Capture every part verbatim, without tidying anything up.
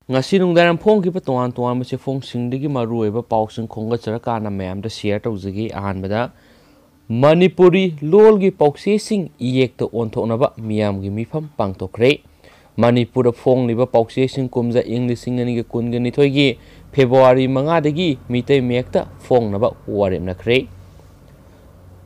ꯉꯁꯤ ꯅꯨꯡꯗꯥꯡ ꯐꯣꯡꯈꯤꯕ ꯇꯣꯉꯥꯟ ꯇꯣꯉꯥꯟꯕ ꯆꯦꯐꯣꯡꯁꯤꯡꯗꯒꯤ ꯃꯔꯨꯑꯣꯏꯕ ꯄꯥꯎꯁꯤꯡ ꯈꯣꯝꯒꯠꯆꯔꯀꯥꯟꯗ ꯃꯌꯥꯝꯗ ꯁꯤꯌꯔ ꯇꯧꯖꯒꯦ꯫ ꯑꯍꯥꯟꯕꯗ, ꯃꯅꯤꯄꯨꯔꯤ ꯂꯣꯜꯒꯤ ꯄꯥꯎꯆꯦꯁꯤꯡ ꯏꯌꯦꯛꯇ ꯑꯣꯟꯊꯣꯛꯅꯕ ꯃꯤꯌꯥꯝꯒꯤ ꯃꯤꯐꯝ ꯄꯥꯡꯊꯣꯛꯈ꯭ꯔꯦ꯫ ꯃꯅꯤꯄꯨꯔꯗ ꯐꯣꯡꯂꯤꯕ ꯄꯥꯎꯆꯦꯁꯤꯡ ꯀꯨꯝꯖꯥ ꯏꯪ ꯂꯤꯁꯤꯡ ꯑꯅꯤꯒ ꯀꯨꯟꯒ ꯅꯤꯊꯣꯏꯒꯤ ꯐꯦꯕ꯭ꯔꯨꯋꯥꯔꯤ ꯃꯉꯥꯗꯒꯤ ꯃꯤꯇꯩ ꯃꯌꯦꯛꯇ ꯐꯣꯡꯅꯕ ꯋꯥꯔꯦꯞꯅꯈ꯭ꯔꯦ꯫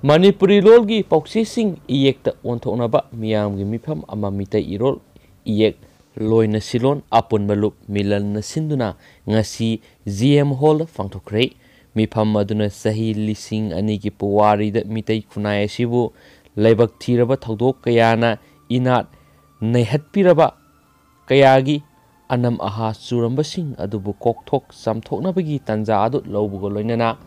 ꯃꯅꯤꯄꯨꯔꯤ ꯂꯣꯜꯒꯤ ꯄꯥꯎꯆꯦꯁꯤꯡ ꯏꯌꯦꯛꯇ ꯑꯣꯟꯊꯣꯛꯅꯕ ꯃꯤꯌꯥꯝꯒꯤ ꯃꯤꯐꯝ ꯑꯃ ꯃꯤꯇꯩ ꯏꯔꯣꯜ, ꯏꯌꯦꯛ, ꯂꯣꯏꯅ ꯁꯤꯂꯣꯟ ꯑꯄꯨꯟꯕ ꯂꯨꯞ ꯃꯤꯂꯟꯅ ꯁꯤꯟꯗꯨꯅ ꯉꯁꯤ ꯖꯤ ꯑꯦꯝ ꯍꯣꯜꯗ ꯄꯥꯡꯊꯣꯛꯈ꯭ꯔꯦ꯫ ꯃꯤꯐꯝ ꯑꯗꯨꯅ ꯆꯍꯤ ꯂꯤꯁꯤꯡ ꯑꯅꯤꯒꯤ ꯄꯨꯋꯥꯔꯤꯗ ꯃꯤꯇꯩ ꯈꯨꯟꯅꯥꯏ ꯑꯁꯤꯕꯨ ꯂꯥꯏꯕꯛ ꯊꯤꯔꯕ ꯊꯧꯗꯣꯛ ꯀꯌꯥꯅ ꯏꯅꯥꯠ ꯅꯩꯍꯠꯄꯤꯔꯕ ꯀꯌꯥꯒꯤ ꯑꯅꯝ ꯑꯍꯥ ꯆꯨꯔꯝꯕꯁꯤꯡ ꯑꯗꯨꯕꯨ ꯀꯣꯛꯊꯣꯛ ꯆꯥꯝꯊꯣꯛꯅꯕꯒꯤ ꯇꯥꯟꯖꯥ ꯑꯗꯨ ꯂꯧꯕꯒ ꯂꯣꯏꯅꯅ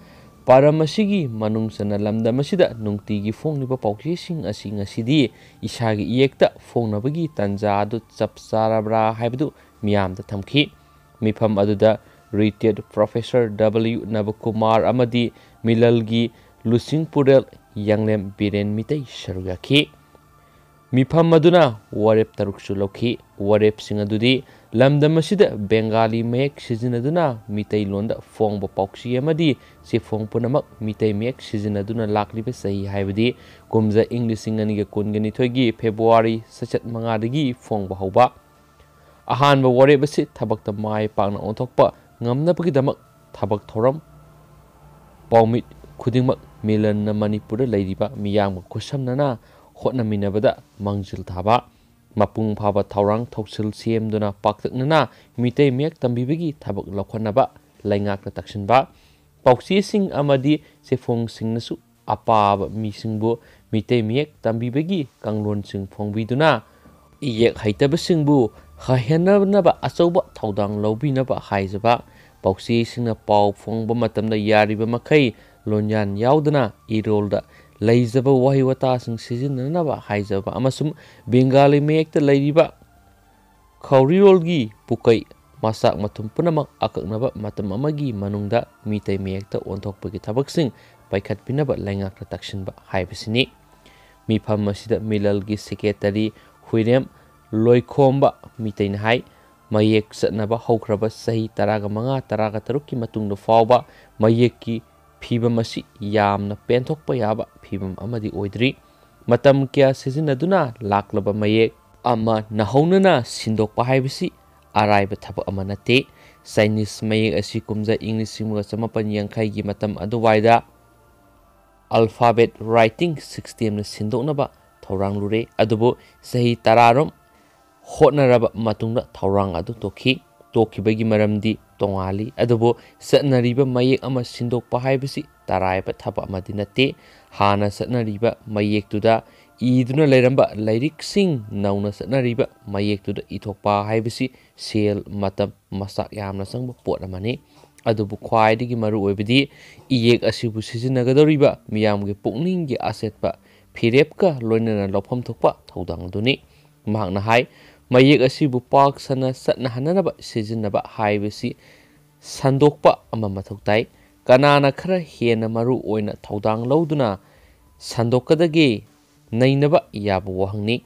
ꯄꯥꯔꯝ ꯑꯁꯤꯒꯤ ꯃꯅꯨꯡ ꯆꯟꯅ ꯂꯝꯗꯝ ꯑꯁꯤꯗ ꯅꯨꯡꯇꯤꯒꯤ ꯐꯣꯡꯂꯤꯕ ꯄꯥꯎꯆꯦꯁꯤꯡ ꯑꯁꯤ ꯉꯁꯤꯗꯤ ꯏꯁꯥꯒꯤ ꯏꯌꯦꯛꯇ ꯐꯣꯡꯅꯕꯒꯤ ꯇꯥꯟꯖꯥ ꯑꯗꯨ ꯆꯞ ꯆꯥꯔꯕ꯭ꯔꯥ ꯍꯥꯏꯕꯗꯨ ꯃꯤꯌꯥꯝꯗ ꯊꯝꯈꯤ꯫ ꯃꯤꯐꯝ ꯑꯗꯨꯗ ꯔꯤꯇꯥꯌꯔꯗ ꯄ꯭ꯔꯣꯐꯦꯁꯔ ꯗꯕ꯭ꯂꯤꯌꯨ ꯅꯕꯀꯨꯃꯥꯔ ꯑꯃꯗꯤ ꯃꯤꯂꯜꯒꯤ ꯂꯨꯆꯤꯡ ꯄꯨꯔꯦꯜ ꯌꯥꯡꯂꯦꯝ ꯕꯤꯔꯦꯟ ꯃꯤꯇꯩ ꯁꯔꯨꯛ ꯌꯥꯈꯤ꯫ ꯃꯤꯐꯝ ꯑꯗꯨꯅ ꯋꯥꯔꯦꯞ ꯇꯔꯨꯛꯁꯨ ꯂꯧꯈꯤ꯫ ꯋꯥꯔꯦꯞꯁꯤꯡ ꯑꯗꯨꯗꯤ ꯂꯝꯗꯝ ꯑꯁꯤꯗ ꯕꯦꯡꯒꯥꯂꯤ ꯃꯌꯦꯛ ꯁꯤꯖꯤꯟꯅꯗꯨꯅ ꯃꯤꯇꯩꯂꯣꯟꯗ ꯐꯣꯡꯕ ꯄꯥꯎꯆꯦ ꯑꯃꯗꯤ ꯆꯦꯐꯣꯡ ꯄꯨꯝꯅꯃꯛ ꯃꯤꯇꯩ ꯃꯌꯦꯛ ꯁꯤꯖꯤꯟꯅꯗꯨꯅ ꯂꯥꯛꯂꯤꯕ ꯆꯍꯤ, ꯍꯥꯏꯕꯗꯤ ꯀꯨꯝꯖꯥ ꯏꯪ ꯂꯤꯁꯤꯡ ꯑꯅꯤꯒ ꯀꯨꯟꯒ ꯅꯤꯊꯣꯏꯒꯤ ꯐꯦꯕ꯭ꯔꯨꯋꯥꯔꯤ ꯆꯩꯆꯠ ꯃꯉꯥꯗꯒꯤ ꯐꯣꯡꯕ ꯍꯧꯕ꯫ ꯑꯍꯥꯟꯕ ꯋꯥꯔꯦꯞ ꯑꯁꯤ ꯊꯕꯛꯇ ꯃꯥꯏ ꯄꯥꯛꯅ ꯑꯣꯟꯊꯣꯛꯄ ꯉꯝꯅꯕꯒꯤꯗꯃꯛ ꯊꯕꯛ ꯊꯧꯔꯝ ꯄꯥꯎꯃꯤꯠ ꯈꯨꯗꯤꯡꯃꯛ ꯃꯤꯂꯟꯅ ꯃꯅꯤꯄꯨꯔꯗ ꯂꯩꯔꯤꯕ ꯃꯤꯌꯥꯝꯒ ꯈꯨꯠꯁꯝꯅꯅ ꯍꯣꯠꯅꯃꯤꯟꯅꯕꯗ ꯃꯥꯡꯖꯤꯜ ꯊꯥꯕ, ꯃꯄꯨꯡ ꯐꯥꯕ ꯊꯧꯔꯥꯡ ꯊꯧꯁꯤꯜ ꯁꯦꯝꯗꯨꯅ ꯄꯥꯛꯇꯛꯅꯅ ꯃꯤꯇꯩ ꯃꯌꯦꯛ ꯇꯝꯕꯤꯕꯒꯤ ꯊꯕꯛ ꯂꯧꯈꯠꯅꯕ ꯂꯩꯉꯥꯛꯇ ꯇꯛꯁꯤꯟꯕ, ꯄꯥꯎꯆꯦꯁꯤꯡ ꯑꯃꯗꯤ ꯆꯦꯐꯣꯡꯁꯤꯡꯅꯁꯨ ꯑꯄꯥꯕ ꯃꯤꯁꯤꯡꯕꯨ ꯃꯤꯇꯩ ꯃꯌꯦꯛ ꯇꯝꯕꯤꯕꯒꯤ ꯀꯥꯡꯂꯣꯟꯁꯤꯡ ꯐꯣꯡꯕꯤꯗꯨꯅ ꯏꯌꯦꯛ ꯍꯩꯇꯕꯁꯤꯡꯕꯨ ꯍꯩꯍꯟꯅꯅꯕ ꯑꯆꯧꯕ ꯊꯧꯗꯥꯡ ꯂꯧꯕꯤꯅꯕ ꯍꯥꯏꯖꯕ, ꯄꯥꯎꯆꯦꯁꯤꯡꯅ ꯄꯥꯎ ꯐꯣꯡꯕ ꯃꯇꯝꯗ ꯌꯥꯔꯤꯕ ꯃꯈꯩ ꯂꯣꯟꯌꯥꯟ ꯌꯥꯎꯗꯅ ꯏꯔꯣꯜꯗ ꯂꯩꯖꯕ ꯋꯥꯍꯩ ꯋꯥꯇꯥꯁꯤꯡ ꯁꯤꯖꯤꯟꯅꯅꯕ ꯍꯥꯏꯖꯕ ꯑꯃꯁꯨꯡ ꯕꯦꯡꯒꯥꯂꯤ ꯃꯌꯦꯛꯇ ꯂꯩꯔꯤꯕ ꯈꯧꯔꯤꯔꯣꯜꯒꯤ ꯄꯨꯀꯩ ꯃꯆꯥꯛ ꯃꯊꯨꯝ ꯄꯨꯝꯅꯃꯛ ꯑꯀꯛꯅꯕ ꯃꯇꯝ ꯑꯃꯒꯤ ꯃꯅꯨꯡꯗ ꯃꯤꯇꯩ ꯃꯌꯦꯛꯇ ꯑꯣꯟꯊꯣꯛꯄꯒꯤ ꯊꯕꯛꯁꯤꯡ ꯄꯥꯏꯈꯠꯄꯤꯅꯕ ꯂꯩꯉꯥꯛꯇ ꯇꯛꯁꯤꯟꯕ ꯍꯥꯏꯕꯁꯤꯅꯤ꯫ ꯃꯤꯐꯝ ꯑꯁꯤꯗ ꯃꯤꯂꯜꯒꯤ ꯁꯦꯀ꯭ꯔꯦꯇꯔꯤ ꯍꯨꯏꯔꯦꯝ ꯂꯣꯏꯈꯣꯝꯕ ꯃꯤꯇꯩꯅ ꯍꯥꯏ, ꯃꯌꯦꯛ ꯆꯠꯅꯕ ꯍꯧꯈ꯭ꯔꯕ ꯆꯍꯤ ꯇꯔꯥꯒ ꯃꯉꯥ, ꯇꯔꯥꯒ ꯇꯔꯨꯛꯀꯤ ꯃꯇꯨꯡꯗ ꯐꯥꯎꯕ ꯃꯌꯦꯛꯀꯤ ꯐꯤꯕꯝ ꯑꯁꯤ ꯌꯥꯝꯅ ꯄꯦꯟꯊꯣꯛꯄ ꯌꯥꯕ ꯐꯤꯕꯝ ꯑꯃꯗꯤ ꯑꯣꯏꯗ꯭ꯔꯤ꯫ ꯃꯇꯝ ꯀꯌꯥ ꯁꯤꯖꯤꯟꯅꯗꯨꯅ ꯂꯥꯛꯂꯕ ꯃꯌꯦꯛ ꯑꯃ ꯅꯧꯍꯧꯅꯅ ꯁꯤꯟꯗꯣꯛꯄ ꯍꯥꯏꯕꯁꯤ ꯑꯔꯥꯏꯕ ꯊꯕꯛ ꯑꯃ ꯅꯠꯇꯦ꯫ ꯆꯥꯏꯅꯤꯁ ꯃꯌꯦꯛ ꯑꯁꯤ ꯀꯨꯝꯖꯥ ꯏꯪ ꯂꯤꯁꯤꯡ ꯑꯃꯒ ꯆꯃꯥꯄꯟ ꯌꯥꯡꯈꯩꯒꯤ ꯃꯇꯝ ꯑꯗꯨꯋꯥꯏꯗ alphabet writing systemꯅ ꯁꯤꯟꯗꯣꯛꯅꯕ ꯊꯧꯔꯥꯡ ꯂꯨꯔꯦ꯫ ꯑꯗꯨꯕꯨ ꯆꯍꯤ ꯇꯔꯥꯔꯣꯝ ꯍꯣꯠꯅꯔꯕ ꯃꯇꯨꯡꯗ ꯊꯧꯔꯥꯡ ꯑꯗꯨ ꯇꯣꯛꯈꯤ꯫ ꯇꯣꯛꯈꯤꯕꯒꯤ ꯃꯔꯝꯗꯤ ꯇꯣꯉꯥꯜꯂꯤ꯫ ꯑꯗꯨꯕꯨ ꯆꯠꯅꯔꯤꯕ ꯃꯌꯦꯛ ꯑꯃ ꯁꯤꯟꯗꯣꯛꯄ ꯍꯥꯏꯕꯁꯤ ꯇꯔꯥꯏꯕ ꯊꯕꯛ ꯑꯃꯗꯤ ꯅꯠꯇꯦ꯫ ꯍꯥꯟꯅ ꯆꯠꯅꯔꯤꯕ ꯃꯌꯦꯛꯇꯨꯗ ꯏꯗꯨꯅ ꯂꯩꯔꯝꯕ ꯂꯥꯏꯔꯤꯛꯁꯤꯡ ꯅꯧꯅ ꯆꯠꯅꯔꯤꯕ ꯃꯌꯦꯛꯇꯨꯗ ꯏꯊꯣꯛꯄ ꯍꯥꯏꯕꯁꯤ ꯁꯦꯜ, ꯃꯇꯝ, ꯃꯆꯥꯛ ꯌꯥꯝꯅ ꯆꯪꯕ ꯄꯣꯠ ꯑꯃꯅꯤ꯫ ꯑꯗꯨꯕꯨ ꯈ꯭ꯋꯥꯏꯗꯒꯤ ꯃꯔꯨꯑꯣꯏꯕꯗꯤ ꯏꯌꯦꯛ ꯑꯁꯤꯕꯨ ꯁꯤꯖꯤꯟꯅꯒꯗꯧꯔꯤꯕ ꯃꯤꯌꯥꯝꯒꯤ ꯄꯨꯛꯅꯤꯡꯒꯤ ꯑꯆꯦꯠꯄ ꯐꯤꯔꯦꯞꯀ ꯂꯣꯏꯅꯅ ꯂꯧꯐꯝ ꯊꯣꯛꯄ ꯊꯧꯗꯥꯡ ꯑꯗꯨꯅꯤ꯫ ꯃꯍꯥꯛꯅ ꯍꯥꯏ, ꯃꯌꯦꯛ ꯑꯁꯤꯕꯨ ꯄꯥꯛ ꯁꯟꯅ ꯆꯠꯅꯍꯟꯅꯅꯕ ꯁꯤꯖꯤꯟꯅꯕ ꯍꯥꯏꯕꯁꯤ ꯁꯟꯗꯣꯛꯄ ꯑꯃ ꯃꯊꯧ ꯇꯥꯏ꯫ ꯀꯅꯥꯅ ꯈꯔ ꯍꯦꯟꯅ ꯃꯔꯨ ꯑꯣꯏꯅ ꯊꯧꯗꯥꯡ ꯂꯧꯗꯨꯅ ꯁꯟꯗꯣꯛꯀꯗꯒꯦ? ꯅꯩꯅꯕ ꯌꯥꯕ ꯋꯥꯍꯪꯅꯤ꯫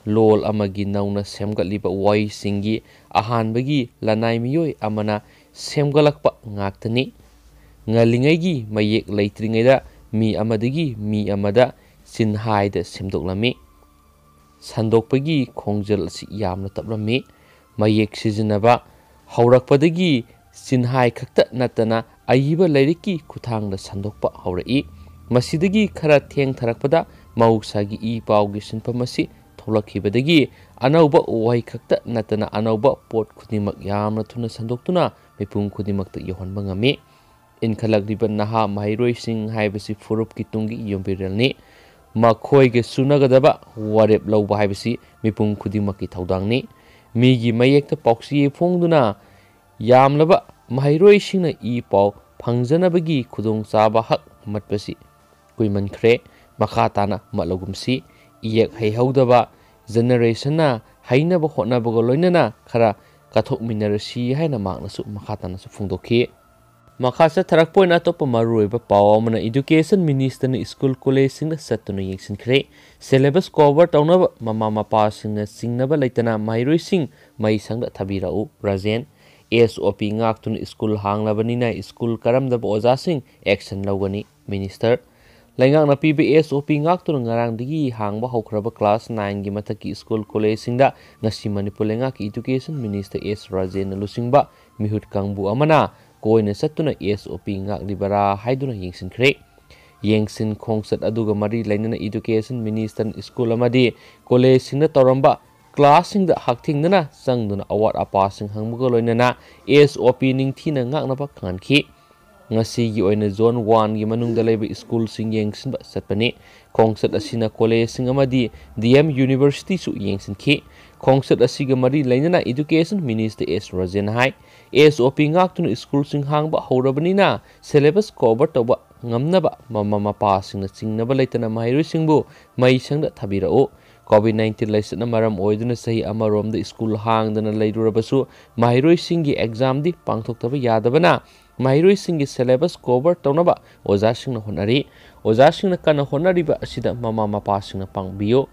ꯂꯣꯜ ꯑꯃꯒꯤ ꯅꯧꯅ ꯁꯦꯝꯒꯠꯂꯤꯕ ꯋꯥꯍꯩꯁꯤꯡꯒꯤ ꯑꯍꯥꯟꯕꯒꯤ ꯂꯅꯥꯏ ꯃꯤꯑꯣꯏ ꯑꯃꯅ ꯁꯦꯝꯒꯠꯂꯛꯄ ꯉꯥꯛꯇꯅꯤ꯫ ꯉꯜꯂꯤꯉꯩꯒꯤ ꯃꯌꯦꯛ ꯂꯩꯇ꯭ꯔꯤꯉꯩꯗ ꯃꯤ ꯑꯃꯗꯒꯤ ꯃꯤ ꯑꯃꯗ ꯆꯤꯟꯍꯥꯏꯗ ꯁꯦꯝꯗꯣꯛꯂꯝꯃꯤ꯫ ꯁꯟꯗꯣꯛꯄꯒꯤ ꯈꯣꯡꯖꯦꯜ ꯑꯁꯤ ꯌꯥꯝꯅ ꯇꯞꯂꯝꯃꯤ꯫ ꯃꯌꯦꯛ ꯁꯤꯖꯤꯟꯅꯕ ꯍꯧꯔꯛꯄꯗꯒꯤ ꯆꯤꯟꯍꯥꯏ ꯈꯛꯇ ꯅꯠꯇꯅ ꯑꯏꯕ ꯂꯥꯏꯔꯤꯛꯀꯤ ꯈꯨꯠꯊꯥꯡꯗ ꯁꯟꯗꯣꯛꯄ ꯍꯧꯔꯛꯏ꯫ ꯃꯁꯤꯗꯒꯤ ꯈꯔ ꯊꯦꯡꯊꯔꯛꯄꯗ ꯃꯍꯧꯁꯥꯒꯤ ꯏ ꯄꯥꯎꯒꯤ ꯁꯤꯟꯐꯝ ꯑꯁꯤ ꯊꯣꯛꯂꯛꯈꯤꯕꯗꯒꯤ ꯑꯅꯧꯕ ꯋꯥꯍꯩ ꯈꯛꯇ ꯅꯠꯇꯅ ꯑꯅꯧꯕ ꯄꯣꯠ ꯈꯨꯗꯤꯡꯃꯛ ꯌꯥꯝꯅ ꯊꯨꯅ ꯁꯟꯗꯣꯛꯇꯨꯅ ꯃꯤꯄꯨꯝ ꯈꯨꯗꯤꯡꯃꯛꯇ ꯌꯧꯍꯟꯕ ꯉꯝꯃꯤ꯫ ꯏꯟꯈꯠꯂꯛꯂꯤꯕ ꯅꯍꯥ ꯃꯍꯩꯔꯣꯏꯁꯤꯡ ꯍꯥꯏꯕꯁꯤ ꯐꯨꯔꯨꯞꯀꯤ ꯇꯨꯡꯒꯤ ꯌꯨꯝꯕꯤꯔꯦꯜꯅꯤ꯫ ꯃꯈꯣꯏꯒ ꯆꯨꯅꯒꯗꯕ ꯋꯥꯔꯦꯞ ꯂꯧꯕ ꯍꯥꯏꯕꯁꯤ ꯃꯤꯄꯨꯝ ꯈꯨꯗꯤꯡꯃꯛꯀꯤ ꯊꯧꯗꯥꯡꯅꯤ꯫ ꯃꯤꯒꯤ ꯃꯌꯦꯛꯇ ꯄꯥꯎꯆꯦ ꯐꯣꯡꯗꯨꯅ ꯌꯥꯝꯂꯕ ꯃꯍꯩꯔꯣꯏꯁꯤꯡꯅ ꯏ ꯄꯥꯎ ꯐꯪꯖꯅꯕꯒꯤ ꯈꯨꯗꯣꯡꯆꯥꯕ ꯍꯛ ꯃꯠꯄꯁꯤ ꯀꯨꯏꯃꯟꯈ꯭ꯔꯦ꯫ ꯃꯈꯥ ꯇꯥꯅ ꯃꯠꯂꯒꯨꯝꯁꯤ꯫ ꯏꯌꯦꯛ ꯍꯩꯍꯧꯗꯕ ꯖꯦꯅꯦꯔꯦꯁꯟꯅ ꯍꯩꯅꯕ ꯍꯣꯠꯅꯕꯒ ꯂꯣꯏꯅꯅ ꯈꯔ ꯀꯠꯊꯣꯛꯃꯤꯟꯅꯔꯁꯤ ꯍꯥꯏꯅ ꯃꯍꯥꯛꯅꯁꯨ ꯃꯈꯥ ꯇꯥꯅꯁꯨ ꯐꯣꯡꯗꯣꯛꯈꯤ꯫ ꯃꯈꯥ ꯆꯠꯊꯔꯛꯄ ꯑꯣꯏꯅ ꯑꯇꯣꯞꯄ ꯃꯔꯨꯑꯣꯏꯕ ꯄꯥꯎ ꯑꯃꯅ, Education Ministerꯅ school collegeꯁꯤꯡꯗ ꯆꯠꯇꯨꯅ ꯌꯦꯡꯁꯤꯟꯈ꯭ꯔꯦ꯫ Syllabus cover ꯇꯧꯅꯕ ꯃꯃꯥ ꯃꯄꯥꯁꯤꯡꯅ ꯆꯤꯡꯅꯕ ꯂꯩꯇꯅ ꯃꯍꯩꯔꯣꯏꯁꯤꯡ ꯃꯍꯩꯁꯪꯗ ꯊꯥꯕꯤꯔꯛꯎ, ꯔꯥꯖꯦꯟ꯫ SOP ꯉꯥꯛꯇꯨꯅ school ꯍꯥꯡꯂꯕꯅꯤꯅ school ꯀꯥꯔꯝꯗꯕ ꯑꯣꯖꯥꯁꯤꯡ action ꯂꯧꯒꯅꯤ, Minister꯫ ꯂꯩꯉꯥꯛꯅ ꯄꯤꯕ SOP ꯉꯥꯛꯇꯨꯅ ꯉꯔꯥꯡꯗꯒꯤ ꯍꯥꯡꯕ ꯍꯧꯈ꯭ꯔꯕ class nineꯒꯤ ꯃꯊꯛꯀꯤ school collegeꯁꯤꯡꯗ ꯉꯁꯤ ꯃꯅꯤꯄꯨꯔ ꯂꯩꯉꯥꯛꯀꯤ Education Minister S ꯔꯥꯖꯦꯟꯅ ꯂꯨꯆꯤꯡꯕ ꯃꯤꯍꯨꯠ ꯀꯥꯡꯕꯨ ꯑꯃꯅ ꯀꯣꯏꯅ ꯆꯠꯇꯨꯅ SOP ꯉꯥꯛꯂꯤꯕꯔꯥ ꯍꯥꯏꯗꯨꯅ ꯌꯦꯡꯁꯤꯟꯈ꯭ꯔꯦ꯫ ꯌꯦꯡꯁꯤꯟ ꯈꯣꯡꯆꯠ ꯑꯗꯨꯒ ꯃꯔꯤ ꯂꯩꯅꯅ Education Ministerꯅ school ꯑꯃꯗꯤ collegeꯁꯤꯡꯗ ꯇꯧꯔꯝꯕ classꯁꯤꯡꯗ ꯍꯛꯊꯦꯡꯅꯅ ꯆꯪꯗꯨꯅ ꯑꯋꯥꯠ ꯑꯄꯥꯁꯤꯡ ꯍꯪꯕꯒ ꯂꯣꯏꯅꯅ SOP ꯅꯤꯡꯊꯤꯅ ꯉꯥꯛꯅꯕ ꯈꯪꯍꯟꯈꯤ꯫ ꯉꯁꯤꯒꯤ ꯑꯣꯏꯅ Zone oneꯒꯤ ꯃꯅꯨꯡꯗ ꯂꯩꯕ schoolꯁꯤꯡ ꯌꯦꯡꯁꯤꯟꯕ ꯆꯠꯄꯅꯤ꯫ ꯈꯣꯡꯆꯠ ꯑꯁꯤꯅ collegeꯁꯤꯡ ꯑꯃꯗꯤ DM Universityꯁꯨ ꯌꯦꯡꯁꯤꯟꯈꯤ꯫ ꯈꯣꯡꯆꯠ ꯑꯁꯤꯒ ꯃꯔꯤ ꯂꯩꯅꯅ Education Minister S ꯔꯥꯖꯦꯟꯅ ꯍꯥꯏ, SOP ꯉꯥꯛꯇꯨꯅ schoolꯁꯤꯡ ꯍꯥꯡꯕ ꯍꯧꯔꯕꯅꯤꯅ syllabus cover ꯇꯧꯕ ꯉꯝꯅꯕ ꯃꯃꯥ ꯃꯄꯥꯁꯤꯡꯅ ꯆꯤꯡꯅꯕ ꯂꯩꯇꯅ ꯃꯍꯩꯔꯣꯏꯁꯤꯡꯕꯨ ꯃꯍꯩꯁꯪꯗ ꯊꯥꯕꯤꯔꯛꯎ꯫ COVID nineteen ꯂꯥꯏꯆꯠꯅ ꯃꯔꯝ ꯑꯣꯏꯗꯨꯅ ꯆꯍꯤ ꯑꯃꯔꯣꯝꯗ school ꯍꯥꯡꯗꯅ ꯂꯩꯔꯨꯔꯕꯁꯨ ꯃꯍꯩꯔꯣꯏꯁꯤꯡꯒꯤ examꯗꯤ ꯄꯥꯡꯊꯣꯛꯇꯕ ꯌꯥꯗꯕꯅ ꯃꯍꯩꯔꯣꯏꯁꯤꯡꯒꯤ syllabus cover ꯇꯧꯅꯕ ꯑꯣꯖꯥꯁꯤꯡꯅ ꯍꯣꯠꯅꯔꯤ꯫ ꯑꯣꯖꯥꯁꯤꯡꯅ ꯀꯟꯅ ꯍꯣꯠꯅꯔꯤꯕ ꯑꯁꯤꯗ ꯃꯃꯥ ꯃꯄꯥꯁꯤꯡꯅ ꯄꯥꯡꯕꯤꯌꯨ꯫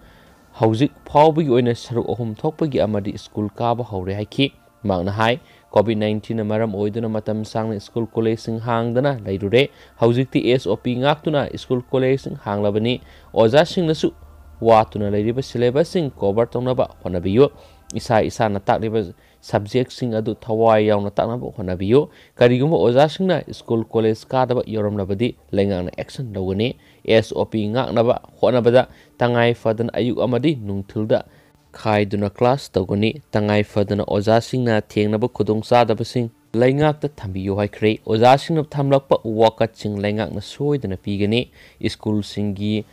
ꯍꯧꯖꯤꯛ ꯐꯥꯎꯕꯒꯤ ꯑꯣꯏꯅ ꯁꯔꯨꯛ ꯑꯍꯨꯝ ꯊꯣꯛꯄꯒꯤ ꯑꯃꯗꯤ school ꯀꯥꯕ ꯍꯧꯔꯦ ꯍꯥꯏꯈꯤ꯫ ꯃꯍꯥꯛꯅ ꯍꯥꯏ, COVID nineteenꯅ ꯃꯔꯝ ꯑꯣꯏꯗꯨꯅ ꯃꯇꯝ ꯁꯥꯡꯅ school collegeꯁꯤꯡ ꯍꯥꯡꯗꯅ ꯂꯩꯔꯨꯔꯦ꯫ ꯍꯧꯖꯤꯛꯇꯤ SOP ꯉꯥꯛꯇꯨꯅ school collegeꯁꯤꯡ ꯍꯥꯡꯂꯕꯅꯤ꯫ ꯑꯣꯖꯥꯁꯤꯡꯅꯁꯨ ꯋꯥꯠꯇꯨꯅ ꯂꯩꯔꯤꯕ syllabusꯁꯤꯡ cover ꯇꯧꯅꯕ ꯍꯣꯠꯅꯕꯤꯌꯨ꯫ ꯏꯁꯥ ꯏꯁꯥꯅ ꯇꯥꯛꯂꯤꯕ subjectꯁꯤꯡ ꯑꯗꯨ ꯊꯋꯥꯏ ꯌꯥꯎꯅ ꯇꯥꯛꯅꯕ ꯍꯣꯠꯅꯕꯤꯌꯨ꯫ ꯀꯔꯤꯒꯨꯝꯕ ꯑꯣꯖꯥꯁꯤꯡꯅ school college ꯀꯥꯗꯕ ꯌꯥꯎꯔꯝꯂꯕꯗꯤ ꯂꯩꯉꯥꯛꯅ action ꯂꯧꯒꯅꯤ꯫ SOP ꯉꯥꯛꯅꯕ ꯍꯣꯠꯅꯕꯗ ꯇꯉꯥꯏ ꯐꯗꯅ ꯑꯌꯨꯛ ꯑꯃꯗꯤ ꯅꯨꯡꯊꯤꯜꯗ ꯈꯥꯏꯗꯨꯅ class ꯇꯧꯒꯅꯤ꯫ ꯇꯉꯥꯏ ꯐꯗꯅ ꯑꯣꯖꯥꯁꯤꯡꯅ ꯊꯦꯡꯅꯕ ꯈꯨꯗꯣꯡꯆꯥꯗꯕꯁꯤꯡ ꯂꯩꯉꯥꯛꯇ ꯊꯝꯕꯤꯌꯨ ꯍꯥꯏꯈ꯭ꯔꯦ꯫ ꯑꯣꯖꯥꯁꯤꯡꯅ ꯊꯝꯂꯛꯄ ꯋꯥꯀꯠꯁꯤꯡ ꯂꯩꯉꯥꯛꯅ ꯁꯣꯏꯗꯅ ꯄꯤꯒꯅꯤ꯫ Schoolꯁꯤꯡꯒꯤ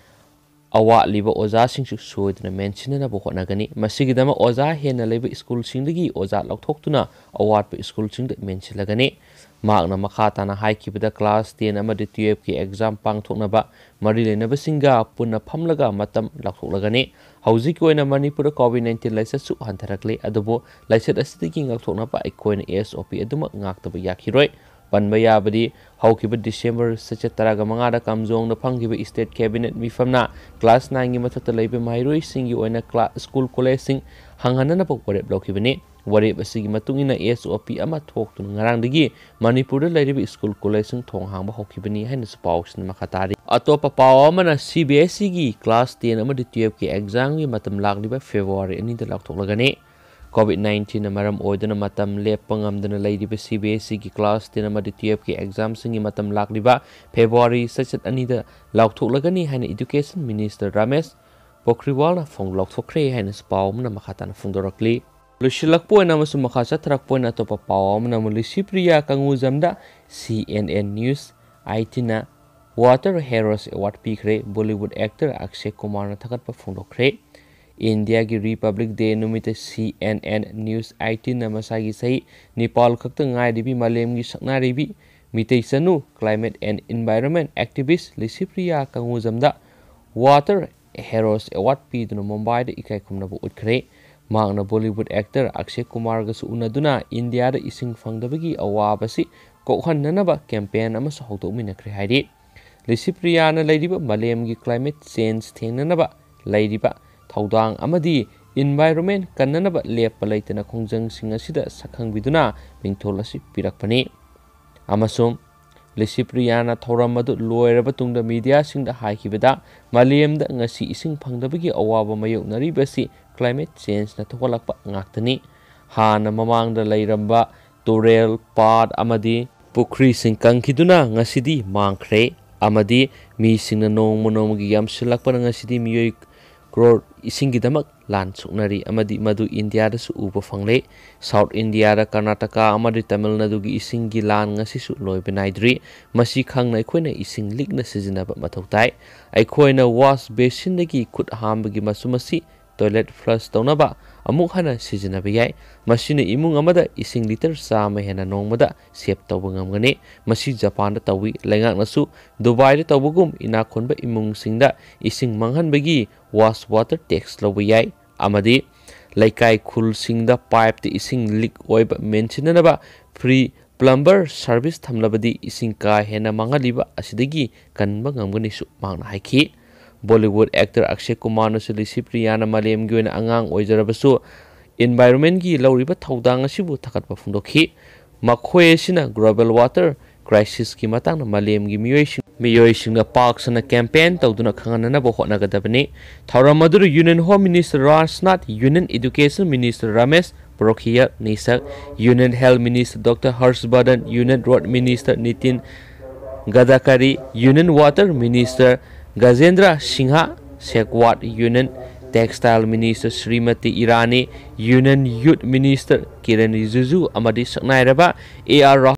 ꯑꯋꯥꯠꯂꯤꯕ ꯑꯣꯖꯥꯁꯤꯡꯁꯨ ꯁꯣꯏꯗꯅ ꯃꯦꯟꯁꯤꯟꯅꯅꯕ ꯍꯣꯠꯅꯒꯅꯤ꯫ ꯃꯁꯤꯒꯤꯗꯃꯛ ꯑꯣꯖꯥ ꯍꯦꯟꯅ ꯂꯩꯕ schoolꯁꯤꯡꯗꯒꯤ ꯑꯣꯖꯥ ꯂꯧꯊꯣꯛꯇꯨꯅ ꯑꯋꯥꯠꯄ schoolꯁꯤꯡꯗ ꯃꯦꯟꯁꯤꯜꯂꯒꯅꯤ꯫ ꯃꯍꯥꯛꯅ ꯃꯈꯥ ꯇꯥꯅ ꯍꯥꯏꯈꯤꯕꯗ class ten ꯑꯃꯗꯤ twelveꯀꯤ exam ꯄꯥꯡꯊꯣꯛꯅꯕ ꯃꯔꯤ ꯂꯩꯅꯕꯁꯤꯡꯒ ꯄꯨꯟꯅ ꯐꯝꯂꯒ ꯃꯇꯝ ꯂꯥꯎꯊꯣꯛꯂꯒꯅꯤ꯫ ꯍꯧꯖꯤꯛꯀꯤ ꯑꯣꯏꯅ ꯃꯅꯤꯄꯨꯔꯗ COVID nineteen ꯂꯥꯏꯆꯠꯁꯨ ꯍꯟꯊꯔꯛꯂꯤ, ꯑꯗꯨꯕꯨ ꯂꯥꯏꯆꯠ ꯑꯁꯤꯗꯒꯤ ꯉꯥꯛꯊꯣꯛꯅꯕ ꯑꯩꯈꯣꯏꯅ SOP ꯑꯗꯨꯃꯛ ꯉꯥꯛꯇꯕ ꯌꯥꯈꯤꯔꯣꯏ꯫ ꯄꯟꯕ ꯌꯥꯕꯗꯤ, ꯍꯧꯈꯤꯕ ꯗꯤꯁꯦꯝꯕꯔ ꯆꯩꯆꯠ ꯇꯔꯥꯒ ꯃꯉꯥꯗ ꯀꯥꯝꯖꯣꯡꯗ ꯐꯝꯈꯤꯕ ꯏꯁꯇꯦꯠ ꯀꯦꯕꯤꯅꯦꯠ ꯃꯤꯐꯝꯅ ꯀ꯭ꯂꯥꯁ ꯅꯥꯏꯟꯒꯤ ꯃꯊꯛꯇ ꯂꯩꯕ ꯃꯍꯩꯔꯣꯏꯁꯤꯡꯒꯤ ꯑꯣꯏꯅ ꯀ꯭ꯂꯥ-, ꯁ꯭ꯀꯨꯜ ꯀꯣꯂꯦꯖꯁꯤꯡ ꯍꯥꯡꯍꯟꯅꯅꯕ ꯋꯥꯔꯦꯞ ꯂꯧꯈꯤꯕꯅꯤ꯫ ꯋꯥꯔꯦꯞ ꯑꯁꯤꯒꯤ ꯃꯇꯨꯡ ꯏꯟꯅ ꯑꯦꯁ ꯑꯣ ꯄꯤ ꯑꯃ ꯊꯣꯛꯇꯨꯅ ꯉꯔꯥꯡꯗꯒꯤ ꯃꯅꯤꯄꯨꯔꯗ ꯂꯩꯔꯤꯕ ꯁ꯭ꯀꯨꯜ ꯀꯣꯂꯦꯖꯁꯤꯡ ꯊꯣꯡ ꯍꯥꯡꯕ ꯍꯧꯈꯤꯕꯅꯤ ꯍꯥꯏꯅꯁꯨ ꯄꯥꯎꯁꯤꯅ ꯃꯈꯥ ꯇꯥꯔꯤ꯫ ꯑꯇꯣꯞꯄ ꯄꯥꯎ ꯑꯃꯅ, ꯁꯤ ꯕꯤ ꯑꯦꯁ ꯏꯒꯤ ꯀ꯭ꯂꯥꯁ ꯇꯦꯟ ꯑꯃꯗꯤ ꯇꯨꯌꯦꯜꯐꯀꯤ ꯑꯦꯛꯖꯥꯝꯒꯤ ꯃꯇꯝ ꯂꯥꯛꯂꯤꯕ ꯐꯦꯕ꯭ꯔꯨꯋꯥꯔꯤ ꯑꯅꯤꯗ ꯂꯥꯎꯊꯣꯛꯂꯒꯅꯤ꯫ ꯀꯣꯚꯤꯗ ꯅꯥꯏꯟꯇꯤꯟꯅ ꯃꯔꯝ ꯑꯣꯏꯗꯨꯅ ꯃꯇꯝ ꯂꯦꯞꯄ ꯉꯝꯗꯅ ꯂꯩꯔꯤꯕ ꯁꯤ ꯕꯤ ꯑꯦꯁ ꯏꯒꯤ ꯀ꯭ꯂꯥꯁ ꯇꯦꯟ ꯑꯃꯗꯤ ꯇꯨꯌꯦꯜꯐꯀꯤ ꯑꯦꯛꯖꯥꯝꯁꯤꯡꯒꯤ ꯃꯇꯝ ꯂꯥꯛꯂꯤꯕ ꯐꯦꯕ꯭ꯔꯨꯋꯥꯔꯤ ꯆꯩꯆꯠ ꯑꯅꯤꯗ ꯂꯥꯎꯊꯣꯛꯂꯒꯅꯤ ꯍꯥꯏꯅ ꯏꯗꯨꯀꯦꯁꯟ ꯃꯤꯅꯤꯁꯇꯔ ꯔꯥꯃꯦꯁ ꯄꯣꯈ꯭ꯔꯤꯋꯥꯜꯅ ꯐꯣꯡ ꯂꯥꯎꯊꯣꯛꯈ꯭ꯔꯦ ꯍꯥꯏꯅꯁꯨ ꯄꯥꯎ ꯑꯃꯅ ꯃꯈꯥ ꯇꯥꯅ ꯐꯣꯡꯗꯣꯔꯛꯂꯤ꯫ ꯂꯣꯏꯁꯤꯜꯂꯛꯄ ꯑꯣꯏꯅ ꯑꯃꯁꯨꯡ ꯃꯈꯥ ꯆꯠꯊꯔꯛꯄ ꯑꯣꯏꯅ ꯑꯇꯣꯞꯄ ꯄꯥꯎ ꯑꯃꯅ ꯑꯃꯨꯛ ꯂꯤꯁꯤꯄ꯭ꯔꯤꯌꯥ ꯀꯪꯒꯨꯖꯝꯗ ꯁꯤ ꯑꯦꯟ ꯑꯦꯟ ꯅ꯭ꯌꯨꯁ ꯑꯥꯏꯇꯤꯅ ꯋꯥꯇꯔ ꯍꯦꯔꯣꯁ ꯑꯦꯋꯥꯔꯗ ꯄꯤꯈ꯭ꯔꯦ꯫ ꯕꯣꯂꯤꯋꯨꯗ ꯑꯦꯛꯇꯔ ꯑꯛꯁꯦ ꯀꯨꯃꯥꯔꯅ ꯊꯥꯒꯠꯄ ꯐꯣꯡꯗꯣꯛꯈ꯭ꯔꯦ꯫ ꯏꯟꯗꯤꯌꯥꯒꯤ ꯔꯤꯄꯕ꯭ꯂꯤꯛ ꯗꯦ ꯅꯨꯃꯤꯠꯇ ꯁꯤ ꯑꯦꯟ ꯑꯦꯟ ꯅ꯭ꯌꯨꯁ ꯑꯥꯏꯇꯤꯟꯅ ꯃꯁꯥꯒꯤ ꯆꯍꯤ ꯅꯤꯄꯥꯜ ꯈꯛꯇ ꯉꯥꯏꯔꯤꯕꯤ ꯃꯥꯂꯦꯝꯒꯤ ꯁꯛꯅꯥꯏꯔꯩꯕꯤ ꯃꯤꯇꯩ ꯆꯅꯨ, climate and environment activist Licypriya ꯀꯪꯒꯨꯖꯝꯗ ꯋꯥꯇꯔ ꯍꯦꯔꯣꯁ ꯑꯦꯋꯥꯔꯗ ꯄꯤꯗꯨꯅ ꯃꯨꯝꯕꯥꯏꯗ ꯏꯀꯥꯏ ꯈꯨꯝꯅꯕ ꯎꯠꯈ꯭ꯔꯦ꯫ ꯃꯍꯥꯛꯅ ꯕꯣꯂꯤꯋꯨꯗ ꯑꯦꯛꯇꯔ ꯑꯛꯁꯦ ꯀꯨꯃꯥꯔꯒꯁꯨ ꯎꯅꯗꯨꯅ ꯏꯟꯗꯤꯌꯥꯗ ꯏꯁꯤꯡ ꯐꯪꯗꯕꯒꯤ ꯑꯋꯥꯕꯁꯤ ꯀꯣꯛꯍꯟꯅꯅꯕ ꯀꯦꯝꯄꯦꯟ ꯑꯃꯁꯨ ꯍꯧꯗꯣꯛꯃꯤꯟꯅꯈ꯭ꯔꯦ ꯍꯥꯏꯔꯤ꯫ ꯂꯤꯁꯤꯄ꯭ꯔꯤꯌꯥꯅ ꯂꯩꯔꯤꯕ ꯃꯥꯂꯦꯝꯒꯤ ꯀ꯭ꯂꯥꯏꯃꯦꯠ ꯆꯦꯟꯖ ꯊꯦꯡꯅꯅꯕ ꯂꯩꯔꯤꯕ ꯊꯧꯗꯥꯡ ꯑꯃꯗꯤ ꯏꯟꯚꯥꯏꯔꯣꯟꯃꯦꯟ ꯀꯟꯅꯅꯕ ꯂꯦꯞꯄ ꯂꯩꯇꯅ ꯈꯣꯡꯖꯪꯁꯤꯡ ꯑꯁꯤꯗ ꯁꯛꯈꯪꯕꯤꯗꯨꯅ ꯃꯤꯡꯊꯣꯜ ꯑꯁꯤ ꯄꯤꯔꯛꯄꯅꯤ꯫ ꯑꯃꯁꯨꯡ ꯂꯤꯁꯤꯄ꯭ꯔꯤꯌꯥꯅ ꯊꯧꯔꯝ ꯑꯗꯨ ꯂꯣꯏꯔꯕ ꯇꯨꯡꯗ ꯃꯤꯗꯤꯌꯥꯁꯤꯡꯗ ꯍꯥꯏꯈꯤꯕꯗ, ꯃꯥꯂꯦꯝꯗ ꯉꯁꯤ ꯏꯁꯤꯡ ꯐꯪꯗꯕꯒꯤ ꯑꯋꯥꯕ ꯃꯥꯌꯣꯛꯅꯔꯤꯕꯁꯤ ꯀ꯭ꯂꯥꯏꯃꯦꯠ ꯆꯦꯟꯖꯅ ꯊꯣꯛꯍꯜꯂꯛꯄ ꯉꯥꯛꯇꯅꯤ꯫ ꯍꯥꯟꯅ ꯃꯃꯥꯡꯗ ꯂꯩꯔꯝꯕ ꯇꯨꯔꯦꯜ, ꯄꯥꯠ ꯑꯃꯗꯤ ꯄꯨꯈ꯭ꯔꯤꯁꯤꯡ ꯀꯪꯈꯤꯗꯨꯅ ꯉꯁꯤꯗꯤ ꯃꯥꯡꯈ꯭ꯔꯦ, ꯑꯃꯗꯤ ꯃꯤꯁꯤꯡꯅ ꯅꯣꯡꯃ ꯅꯣꯡꯃꯒꯤ ꯌꯥꯝꯁꯤꯜꯂꯛꯄꯅ ꯉꯁꯤꯗꯤ ꯃꯤꯑꯣꯏ ꯀ꯭ꯔꯣꯔ ꯏꯁꯤꯡꯒꯤꯗꯃꯛ ꯂꯥꯟ ꯁꯣꯛꯅꯔꯤ ꯑꯃꯗꯤ ꯃꯗꯨ ꯏꯟꯗꯤꯌꯥꯗꯁꯨ ꯎꯕ ꯐꯪꯂꯦ꯫ ꯁꯥꯎꯠ ꯏꯟꯗꯤꯌꯥꯗ ꯀꯔꯅꯥꯇꯀꯥ ꯑꯃꯗꯤ ꯇꯥꯃꯤꯜ ꯅꯥꯗꯨꯒꯤ ꯏꯁꯤꯡꯒꯤ ꯂꯥꯟ ꯉꯁꯤꯁꯨ ꯂꯣꯏꯕ ꯅꯥꯏꯗ꯭ꯔꯤ꯫ ꯃꯁꯤ ꯈꯪꯅ ꯑꯩꯈꯣꯏꯅ ꯏꯁꯤꯡ ꯂꯤꯛꯅ ꯁꯤꯖꯤꯟꯅꯕ ꯃꯊꯧ ꯇꯥꯏ꯫ ꯑꯩꯈꯣꯏꯅ ꯋꯥꯁ ꯕꯦꯁꯤꯟꯗꯒꯤ ꯈꯨꯠ ꯍꯥꯝꯕꯒꯤ ꯃꯆꯨꯝ ꯑꯁꯤ ꯇꯣꯏꯂꯦꯠ ꯐ꯭ꯂꯁ ꯇꯧꯅꯕ ꯑꯃꯨꯛ ꯍꯟꯅ ꯁꯤꯖꯤꯟꯅꯕ ꯌꯥꯏ꯫ ꯃꯁꯤꯅ ꯏꯃꯨꯡ ꯑꯃꯗ ꯏꯁꯤꯡ ꯂꯤꯇꯔ ꯆꯥꯝꯃ ꯍꯦꯟꯅ ꯅꯣꯡꯃꯗ ꯁꯦꯚ ꯇꯧꯕ ꯉꯝꯒꯅꯤ꯫ ꯃꯁꯤ ꯖꯄꯥꯟꯗ ꯇꯧꯏ꯫ ꯂꯩꯉꯥꯛꯅꯁꯨ ꯗꯨꯕꯥꯏꯗ ꯇꯧꯕꯒꯨꯝ ꯏꯅꯥꯛ ꯈꯨꯟꯕ ꯏꯃꯨꯡꯁꯤꯡꯗ ꯏꯁꯤꯡ ꯃꯥꯡꯍꯟꯕꯒꯤ ꯋꯥꯁ ꯋꯥꯇꯔ ꯇꯦꯛꯁ ꯂꯧꯕ ꯌꯥꯏ꯫ ꯑꯃꯗꯤ ꯂꯩꯀꯥꯏ ꯈꯨꯜꯁꯤꯡꯗ ꯄꯥꯏꯞꯇ ꯏꯁꯤꯡ ꯂꯤꯛ ꯑꯣꯏꯕ ꯃꯦꯟꯁꯤꯟꯅꯅꯕ ꯐ꯭ꯔꯤ plumber service ꯊꯝꯂꯕꯗꯤ ꯏꯁꯤꯡ ꯀꯥ ꯍꯦꯟꯅ ꯃꯥꯡꯍꯜꯂꯤꯕ ꯑꯁꯤꯗꯒꯤ ꯀꯟꯕ ꯉꯝꯒꯅꯤꯁꯨ ꯃꯍꯥꯛꯅ ꯍꯥꯏꯈꯤ꯫ Bollywood actor ꯑꯛꯁꯦ ꯀꯨꯃꯥꯔꯅꯁꯨ ꯂꯤꯁꯤꯄ꯭ꯔꯤꯌꯥꯅ ꯃꯥꯂꯦꯝꯒꯤ ꯑꯣꯏꯅ ꯑꯉꯥꯡ ꯑꯣꯏꯖꯔꯕꯁꯨ environmentꯀꯤ ꯂꯧꯔꯤꯕ ꯊꯧꯗꯥꯡ ꯑꯁꯤꯕꯨ ꯊꯥꯒꯠꯄ ꯐꯣꯡꯗꯣꯛꯈꯤ꯫ ꯃꯈꯣꯏ ꯑꯁꯤꯅ global water crisisꯀꯤ ꯃꯇꯥꯡꯗ ꯃꯥꯂꯦꯝꯒꯤ ꯃꯤꯑꯣꯏꯁꯤꯡ, ꯃꯤꯑꯣꯏꯁꯤꯡꯅ ꯄꯥꯛ ꯁꯟꯅ campaign ꯇꯧꯗꯨꯅ ꯈꯪꯍꯟꯅꯅꯕ ꯍꯣꯠꯅꯒꯗꯕꯅꯤ꯫ ꯊꯧꯔꯝ ꯑꯗꯨꯗ Union Home Minister Rajnath, Union Education Minister Ramesh ꯄꯣꯈ꯭ꯔꯤꯌꯥꯜ ꯅꯤꯁꯪ, Union Health Minister Doctor ꯍꯔꯁ ꯕꯔꯙꯟ, Union Road Minister Nitin ꯒꯗꯀꯔꯤ, Union Water Minister ꯒꯖꯦꯟꯗ꯭ꯔ Singh ꯁꯦꯈꯋꯥꯠ, Union Textile Minister Shrimati Irani, Union Youth Minister Kiran ꯔꯤꯖꯤꯖꯨ ꯑꯃꯗꯤ ꯁꯛꯅꯥꯏꯔꯕ ꯑꯦ ꯑꯥꯔ